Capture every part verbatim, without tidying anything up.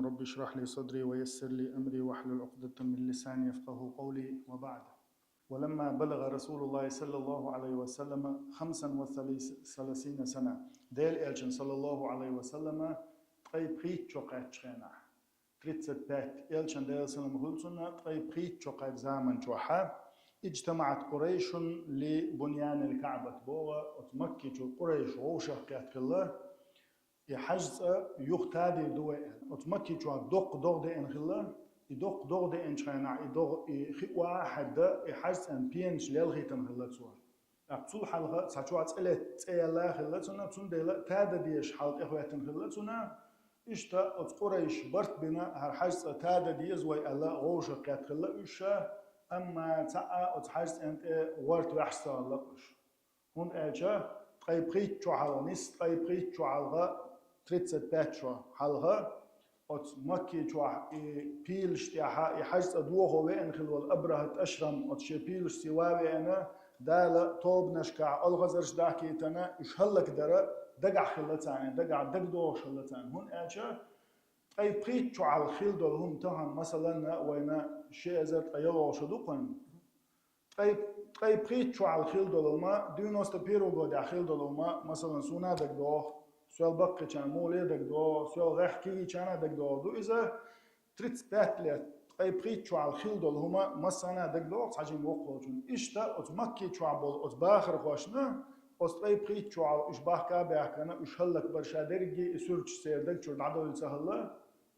رب اشرح لي صدري ويسر لي أمري واحلل عقدة من لساني يفقهوا قولي، وبعد. ولما بلغ رسول الله صلى الله عليه وسلم خمسا وثلاثين سنة, Делан Элчанна, саллаллаху Ӏалайхи ва саллама, ткъе пхийтта шо кхаьчча хенахь, тридцать пять, Элчанна, Делан салам хуьлда цунна, ткъе пхийтта шо кхаьчча заман чохь, اجتمعت قريش لبنيان الكعبة, боху, оцу Маккичу къурайш вовшах кхетта хилла, и хьаьжцӀа юха тадийр ду вай аьлла. Оцу Маккичохь доккха догӀа деана хилла, и доккха догӀа деанчу хенахь, и догӀа, и хи охьахьаьдда, и хьаьжцӀан пенаш лелхийтина хилла цо. ТӀаккха цул хьалха цхьа чохь цӀе лет-, цӀе яьлла хилла цунна, цундела тада дезаш хьал тӀехӀоьттина хилла цунна. Иштта оцу къурайш барт бина, хӀара хьаьжцӀа тада деза вай аьлла, вовшах кхетта хилла уьш, амма цхьа а оцу хьаьжцӀан тӀе гӀорта ваьхьаш ца хилла уьш. ХӀунда аьлча ткъе пхийтта шо хьалха, нийсса ткъе пхийтта шо хьалха, тридцать пять шо хьалха, оцу Маккичохь и пилаш тӀехь, и хьаьжцӀа дохо веана хилла волу АбрахӀат Ашрам, оцу шен пилашца ван веана, Дала тобанашкахь олхазарш дахкийтина, уьш хӀаллакдара дагахь хилла царна, дагахь дагадогӀуш хилла царна. ХӀунда аьлча ткъе пхийтта шо хьалха хилла долу хӀума тахана, масалан, вайна ши эзар ткъе ялхолгӀа шо ду кхунна. Ткъе, ткъе пхийтта шо хьалха хилла долу хӀума, девяносто первый годехь хилла долу хӀума, масалан, суна дагадогӀу, сол баккхийчарна муха дагадогӀу, сол гӀеххьа кегийчарна дагадогӀу ду иза, тридцать пять лет, ткъе пхийтта шо хьалха хилла долу хӀума массарна дагадогӀу, цхьа жимма воккхаволчунна. Иштта оцу Маккичохь болу оцу бахархошна, оцу ткъе пхийтта шо хьалха уьш бахка а баьхкина, уьш хӀаллакбар, ша дерриге и суьрташ церан даг чуьра дӀадовлла ца хилла,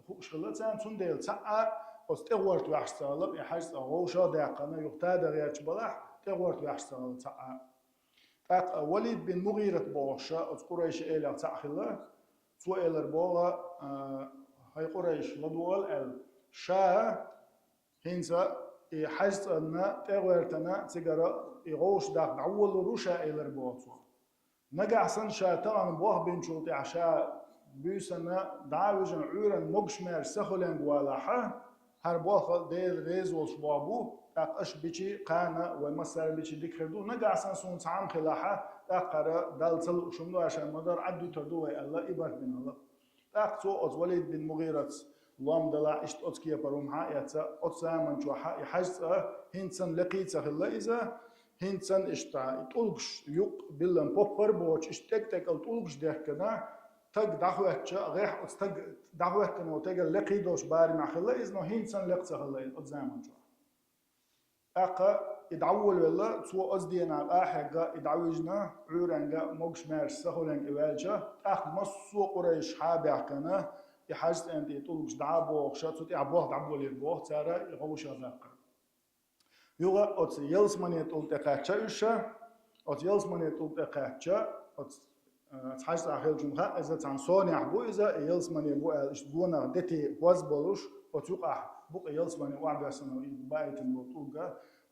хууш хилла царна, цундела цхьа а оцу тӀе гӀорта ваьхьаш ца хилла, и хьаьжцӀа вовшах а даьккхина, юха тада гӀерташ балахь, тӀе гӀорта ваьхьаш ца хилла цхьа а. ТӀаккха Валид бин МугӀират бохуш ша оцу къурайшийн элех цхьаъ хилла, цо элар боху, а, хӀай къурайш, ладогӀал аьлла, ша хӀинца и хьаьжцӀанна тӀе гӀоьртина, цигара и вовшах дахка дӀаволалур ву ша элар боху цо. Нагахь санна ша тахана болх бинчул тӀаьхьа ша буьйсанна дӀа а вижина Ӏуьйранна могуш-маьрша сахуьлуьнга валахь, хӀара болх Дела реза волуш болх бу, тӀаккха аша бичи, кхана вай массара а бичи дика хир ду, нагахь санна суна цхьа хӀума хилахь, тӀаккха хӀара Далла ца лууш хӀума ду, аша ма-дарра Ӏад дуьтур ду вай аьлла, и барт бина хилла. ТӀаккха цо оцу Валид бин МугӀираца лом далахь, иштта оцу кепара хӀума хьа а эцна, оцу заман чохь и хьаьжцӀа хӀинца санна лекха а ца хилла иза, хӀинца санна иштта и тӀулгаш юкъ биллан поппар а боцуш, иштта тӀекӀ-тӀекӀал тӀулгаш дехкина, таг дӀахӀоьттича, гӀехь оцу таг дӀахӀоьттина волу тегал лекха долуш барамехь хилла иза, но хӀинца санна лекха ца хилла иза оцу заман чохь. ТӀаккха и дӀаволавелла, цо оцу денахь къа а хьегна, и дӀавижна, Ӏуьйранга могуш-маьрша сахуьлуьнга и ваьлча, тӀаккха массо а къурайш хьа а баьхкина, и хьаьжцӀан тӀе тӀулгаш дӀа а бохуш, цу тӀехь болх дӀаболийра боху цара и вовшах даккхар. Юха оцу ялсамане тӀулг тӀе кхаьчча уьш, оцу ялсамане тӀулг тӀе кхаьчча, оцу, а, хьаьжцӀа хилчунна хаьа, иза цхьана сонехь бу иза, и ялсамане бу аьлла, иштта гонах дети хӀоз болуш, оцу юкъахь бу-кх ялсамане охьадоьссина и баийтина болу тӀулг.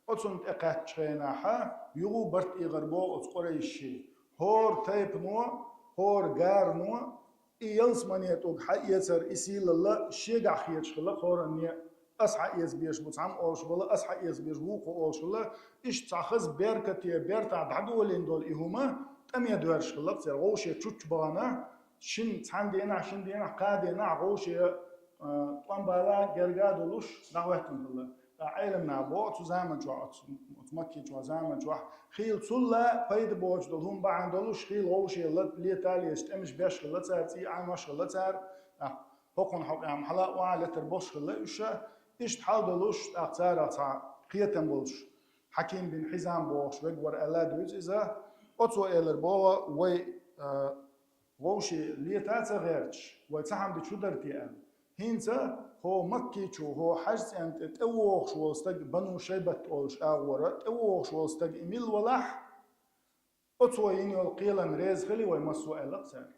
Оцунна тӀе кхаьччу хенахь, юха барт эгӀар боху оцу къурайшийн: хӀора тайпано, хӀора гарано и ялсамане тӀулг хьаэцар, и сийлалла шегахь хеташ хилла кхоранне. Ас хьаэца безаш бу цхьамма олуш вала, ас хьаэца безаш вукхо олуш вала. Иштта цхьа хаза беркате, бертахь дӀадолийна долу и хӀума тӀаме доьрзуш хилла-кх церан, вовшех чучча бахана, шина цхьана денахь, шина денахь, кхаа денахь вовше, а, тӀом бала герга а долуш, дӀахӀоьттина хилла. Ткъа Ӏеламнаха боху, цу заман чохь, оцу, оцу Макки чохь, заман чохь, хийла цул а пайда боцуш долу хӀума бахьана долуш, хийла вовше ла-, лета а леташ, тӀемаш беш хилла цара, цӀий Ӏамош хилла цара, а, хӀокхунна хьокъехь хьала а охьа а летар болуш хилла уьш, иштта хьал долуш, тӀаккха царах цхьа кхетам болуш, Хьаким бин Хьизам бохуш верг вара аьлла а дуьйцу иза, оцо элар боху, вай, а, вовше лета а ца гӀерташ, вай цхьа хӀума дича хӀун дара те аьлла. ХӀинца хӀо Макки чу, хӀо хьаьжцӀан тӀе тӀевогӀуш волу стаг, Бану Шайбат олуш агӀора, тӀевогӀуш волу стаг и мила валахь, оцо йина йолу кхелан реза хили вай массо а аьлла-кх цара.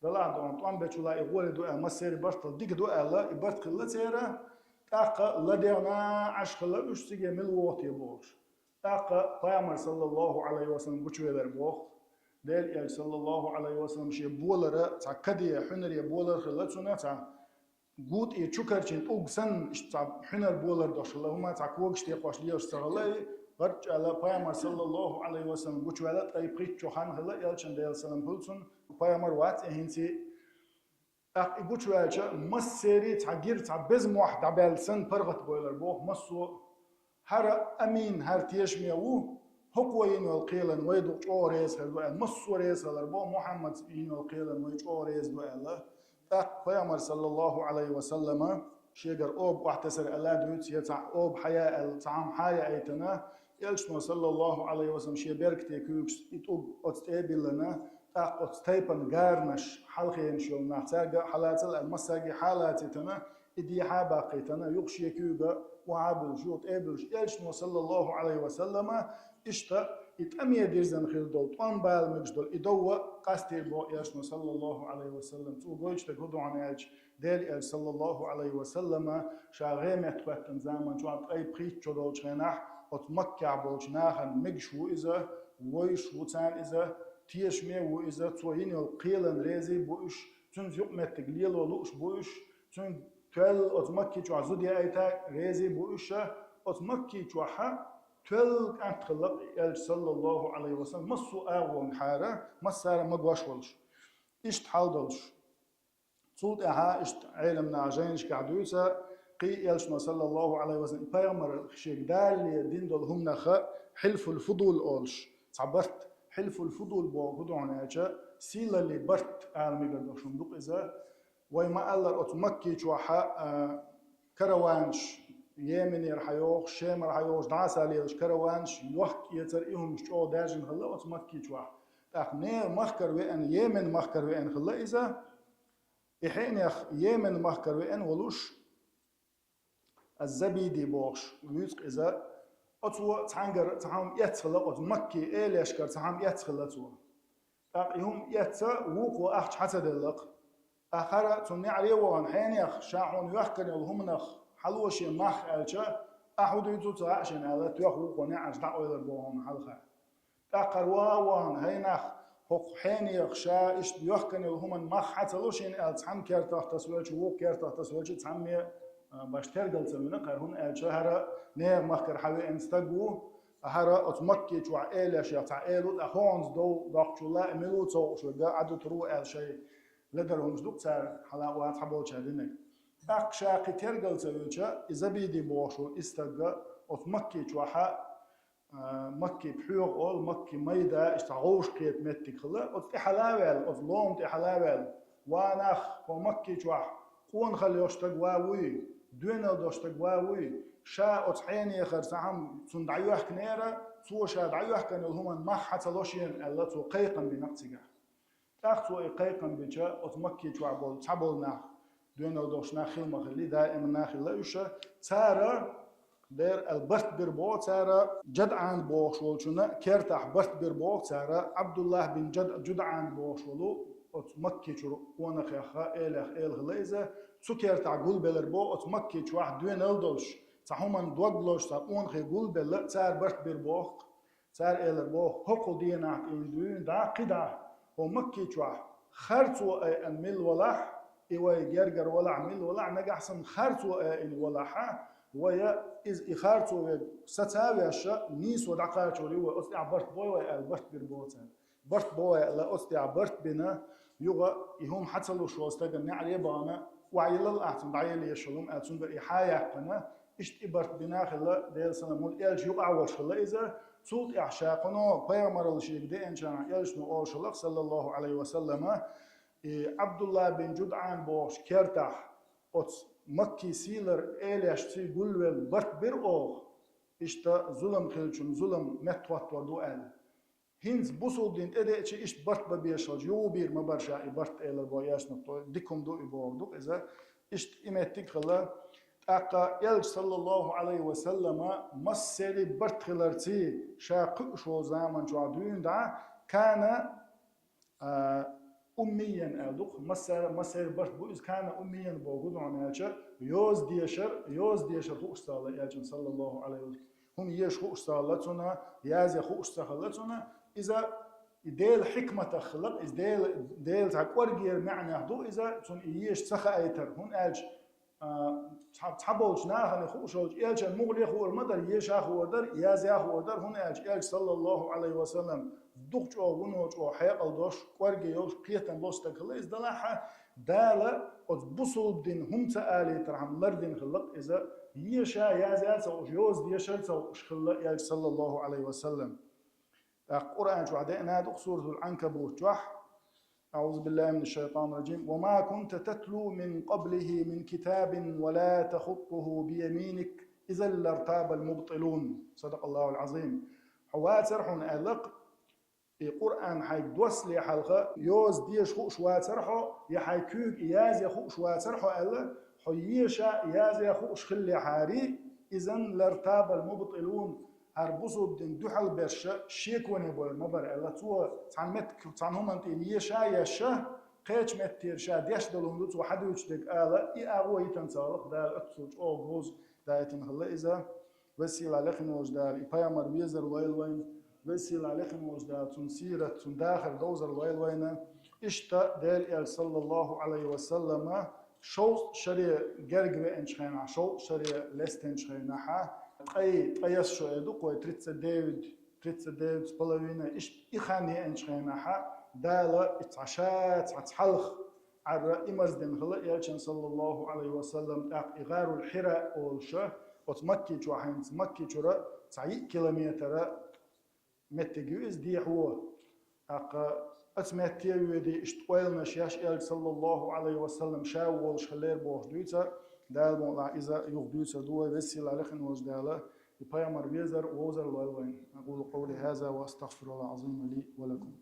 Далахь дохьуна тӀом бечул а и гӀоле ду аьлла, массеран бартал дика ду аьлла, и барт хилла церан, тӀаккха ладегӀна Ӏаш хилла уьш цига мила вогӀу те бохуш. ТӀаккха Пайхамар, саллаллаху Ӏалайхи ва саллам, гучувелар боху. Делан Элча, саллаллаху Ӏалайхи ва саллам, шен болара цхьа каде, хьуьнаре болар хилла цунна, цхьа гу тӀе чу карчийна тӀулг санна, иштта цхьа хьуьнар болар долуш хилла хӀума, цхьа когаш текхош лелаш ца хилла и, гӀарчӀ аьлла, Пайхамар, саллаллаху Ӏалайхи ва саллам, гучуваьлла ткъе пхийтта шо хан хилла, Элчан, Делан салам хуьлу цунна, Пайхамар вац и хӀинца. ТӀаккха и гучуваьлча, массерий цхьа гира, цхьа беза мохь дӀабаьлла санна паргӀатбойлар боху массо а. ХӀара амин, хӀара тешаме ву, хӀокхо йина йолу кхелан вай дукха чӀогӀа реза хир ду аьлла, массо а реза хилар боху, Мухьаммад йина йолу кхелан вай чӀогӀа реза ду аьлла. ТӀаккха Пайхамар, саллаллаху Ӏалайхи ва саллама, шегара оба охьатесар аьлла дуьйцу, я цхьа оба хьая аьлла, цхьа хӀума хьаяийтина, Элчано, саллаллаху Ӏалайхи ва саллам, шен беркате куьйгаш и тӀулг оцу тӀе а биллина, тӀаккха оцу тайпана гарнаш, хьалхенаш йолу нах, цаьрга а хьалацал аьлла, массаьрга а хьалацийтина, и дехьа а баккхийтина, юха шен куьйга охьа а буьллуш, юха тӀе а буьллуш, Элчано, саллаллаху Ӏалайхи ва саллама, иштта и тӀаме дирзина хир долу, тӀом бала мегаш долу и дов а къастийра боху Элчано, саллаллаху Ӏалайхи ва саллам. Цо гойтуш дерг хӀун ду хьуна аьлча, Делан Элча, саллаллаху Ӏалайхи ва саллама, ша гӀеметтахӀоьттина заман чохь, ткъе пхийтта шо долчу хенахь, оцу Маккехь болчу нахана мегаш ву иза, вевзаш ву царна иза, тешаме а ву иза, цо йина йолу кхелан реза а бу уьш, цуьнца юкъаметтиг лело лууш бу уьш, цуьнга тоьлла оцу Макки чохь зуда яийта реза а бу уьш, оцу Макки чохь тоьлла кӀант хилла-кх и Элча, саллаллаху Ӏалайхи ва саллам, массо а агӀонгахьара, массара а магош волуш. Иштта хьал долуш. Цул тӀаьхьа иштта Ӏеламнаха жайнашкахь дуьйцу, кхин а Элчано, саллаллаху Ӏалайхи ва саллам, и пайхамар шега Дала дина долу хӀуманах хьилфул фудул олуш цхьа барт. Хьилфул фудул боху хӀун ду хьуна аьлча, сийлаллин барт ала мегар долуш хӀума ду-кх иза. Вай ма-аллара, оцу Макки чохь, а, караванаш, Йеменера хьайогӀуш, Шемара хьайогӀуш, дӀаса лелаш караванаш, йохка-эцар, и хӀуманаш чӀогӀа даьржина хилла оцу Макки чохь. ТӀаккха нехан махкара веана, Йемен махкара веана хилла иза. И хьенех Йемен махкара веана волуш, Аз-Забиди бохуш вуьйцу-кх иза. Оцо цхьаьнгара цхьа хӀума эцна хилла, оцу Макки элешкара цхьа хӀума эцна хилла цо. ТӀаккха и хӀума эцна вукхо ахча хьа ца делла-кх. ТӀаккха хӀара цунна неӀаре а вахана, хьенех ша хьуна йоьхкина йолу хӀуманах хьало шен мах аьлча, ахь хӀун дуьйцу ца хаьа шена аьлла, тоьхна вукхо неӀарш дӀаоьлар боху хьуна хьалха. ТӀаккха хӀара ван а вахана, хӀай нах, хӀокху хьенех ша иштта йоьхкина йолу хӀуманан мах хьа ца ло шена аьлла, цхьана кертахь тасавелча, вукху кертахь тасавелча, цхьамме а, баш тергал ца вина кхара, хӀунда аьлча хӀара нехан махкара хьавеана стаг ву, хӀара оцу Макки чохь элешех цхьа эла ву, тӀаккха хӀонца дов доккхучул а, мила ву ца хууш верг, Ӏадуьтур ву аьлла шайн ледара хӀуманаш ду-кх цара хьала а ван цхьаболчара динарг. ТӀаккха ша кхин тергал ца винча, и Забиди бохуш волу и стаг оцу Макки чохь а, Макки пхьоьгӀа олу, Макки майда, иштта вовшахкхета меттиг хилла, оцу тӀе хьала а ваьлла, оцу лома тӀе хьала а ваьлла. Ва нах, хӀо Макки чохь къонахалла йолуш стаг ван вуй, доьналла долуш стаг ван вуй, ша оцу хьенехара цхьа хӀума цунна дӀайоьхкинера, цо ша дӀайоьхкина йолу хӀуманан мах хьа ца ло шена аьлла, цо кхайкхам бина-кх цигахь. ТӀаккха цо и кхайкхам бича, оцу Макки чохь болу цхьаболу нах, доьналла долуш нах хилла ма хилли, даиман нах хилла уьш, цара, дера аьлла, барт бира боху цара, ЖадӀан бохуш волчунна кертахь барт бира боху цара, Ӏабдуллахь бин Жад-, ЖудӀан бохуш волу, оцу Макки чуьра къонахех, элех эла хилла иза, цу кертахь гулбелар боху, оцу Макки чохь доьналла долуш, цхьа хӀуманна дог лозуш, цхьа къонахий гулбелла, цара барт бира боху. Цара элар боху, хӀокху денахь тӀе дуьйна дӀа, кхидӀа, хӀо Макки чохь харцо айъина мила валахь, и вай гергара валахь, мила валахь, нагахь санна харцо айъина валахь, вай иза и харцо вай саца а веш, нийсо дӀакхачор ю вай, оцу тӀехь барт бой вай аьлла, барт бира боху цара. Барт бо вай аьлла, оцу тӀехь барт бина, юха и хӀума хьа ца луш волу стагана неӀаре а бахана, охьайиллал ахь цунна, дӀаелла езаш йолу хӀума аьлла, цуьнгара и хьа а яьккхина, иштта и барт бина а хилла, Делан салам хуьлда, элча юкъахь а волуш хилла иза, цул тӀаьхьа ша кхуьно пайхамаралла шега деанчарна элчано олуш хилла-кх, саллаллаху Ӏалайхи ва саллама, и Ӏабдулла бин ЖудӀан бохучу кертахь оцу Макки сийлара элешций гулвелла барт бира оха, иштта зулам хилчун зулам меттахӀоттор ду аьлла. ХӀинца бусулба дин тӀедеъча иштта барт бан безаш хилча, юха бийр ма бара ша и барт, элар боху яшнат, дика хӀума ду и бохург ду-кх иза, иштта и меттиг а хилла. ТӀаккха элча, саллаллаху Ӏалайхи ва саллама, массерий барт хиларций, ша кхуьуш волу заман чохь дуьйна дӀа, кана, а, уммиян аьлла ду-кх, массара, массерий барт бу иза, кана уммиян боху хӀун ду хьуна аьлча, йоза дешар, йоза дешар хууш ца хилла элчана, саллаллаху Ӏалайхи ва саллам. ХӀума езаш хууш ца хилла цунна, язъян хууш ца хилла цунна, иза и Делан хьикматах хилла-кх, иза Дела, Делан цхьа кӀоргера маьӀнех ду иза, цунна и езаш ца хаийтар, хӀунда аьлча, а, цхьа, цхьаболчу нахана хууш волчу элчан мугӀале хуур ма дара, еша хуур дара, язъян хуур дара, хӀунда аьлча элча, саллаллаху Ӏалайхи ва саллам, дукха чӀогӀа вуно чӀогӀа хьекъал долуш, кӀорге йолуш, кхетам болуш стаг хилла иза, делахь а, Дала оцу бусулба дин хӀума ца алийтархьама лардина хилла-кх иза, еша язъян ца хууш, йоза дешар ца хууш хилла элча, саллаллаху Ӏалайхи ва саллам. ТӀаккха Къуръан чохь деана ду-кх, Суратул Ӏанкабут чохь: أعوذ بالله من الشيطان الرجيم. وما كنت تتلو من قبله من كتاب ولا تخطه بيمينك إذا لارتاب المبطلون. صدق الله العظيم. Хьо вацара хьуна аьлла-кх, и Къуръан хьайга доссале хьалха йоза деша хууш вацара хьо, я хьайн куьйга язъян хууш вацара хьо аьлла, хьо еша язъян хууш хиллехьарий, изан лартабал мубтилун, хӀара бусулба дин дуьхьал берш шеконе бойр ма бара аьлла. Цо цхьана меттиг, цхьана хӀуманна тӀе еша а еш, кхечу меттера ша деш долу хӀума ду цо хьадуьйцуш дерг ала, и агӀо йитина ца хилла-кх Дала оццул чӀогӀа говза даийтина хилла иза. Веза-сийлахь, лекха волчу Дала и пайхамар везар лойла вайна. Веза-сийлахь, лекха волчу Дала цуьнан сират, цуьнан дахар довзар лойла вайна. Иштта Делан элча, саллаллаху Ӏалайхи ва саллама, шовзткъа шаре герга веанчу хенахь, шовзткъа шаре лестинчу хенахьа, ткъе, ткъе исс шо эр ду-кх вай, тридцать девять, тридцать девять с половиной, иштта и хан еанчу хенахьа, Дала и цхьа ша, цхьа цхьалха Ӏарра и марздина хилла элчан, саллаллаху Ӏалайхи ва саллам, тӀаккха и ГӀарул Хьира олуш, оцу Макки чохь хӀинца, Макки чуьра цхьа йиъ километр меттиг ю иза дехьо. ТӀаккха оцу метте а воьдий, иштта ойланаш еш элча, саллаллаху Ӏалайхи ва саллам, ша волуш хиллера бохуш дуьйцу, Дала мукъалахь иза юха дуьйцур ду вай, веза-сийлахь, лекха волчу Дала и пайхамар везар, вовзар лойла вайна. أقول قولي هذا وأستغفر الله العظيم لي ولكم.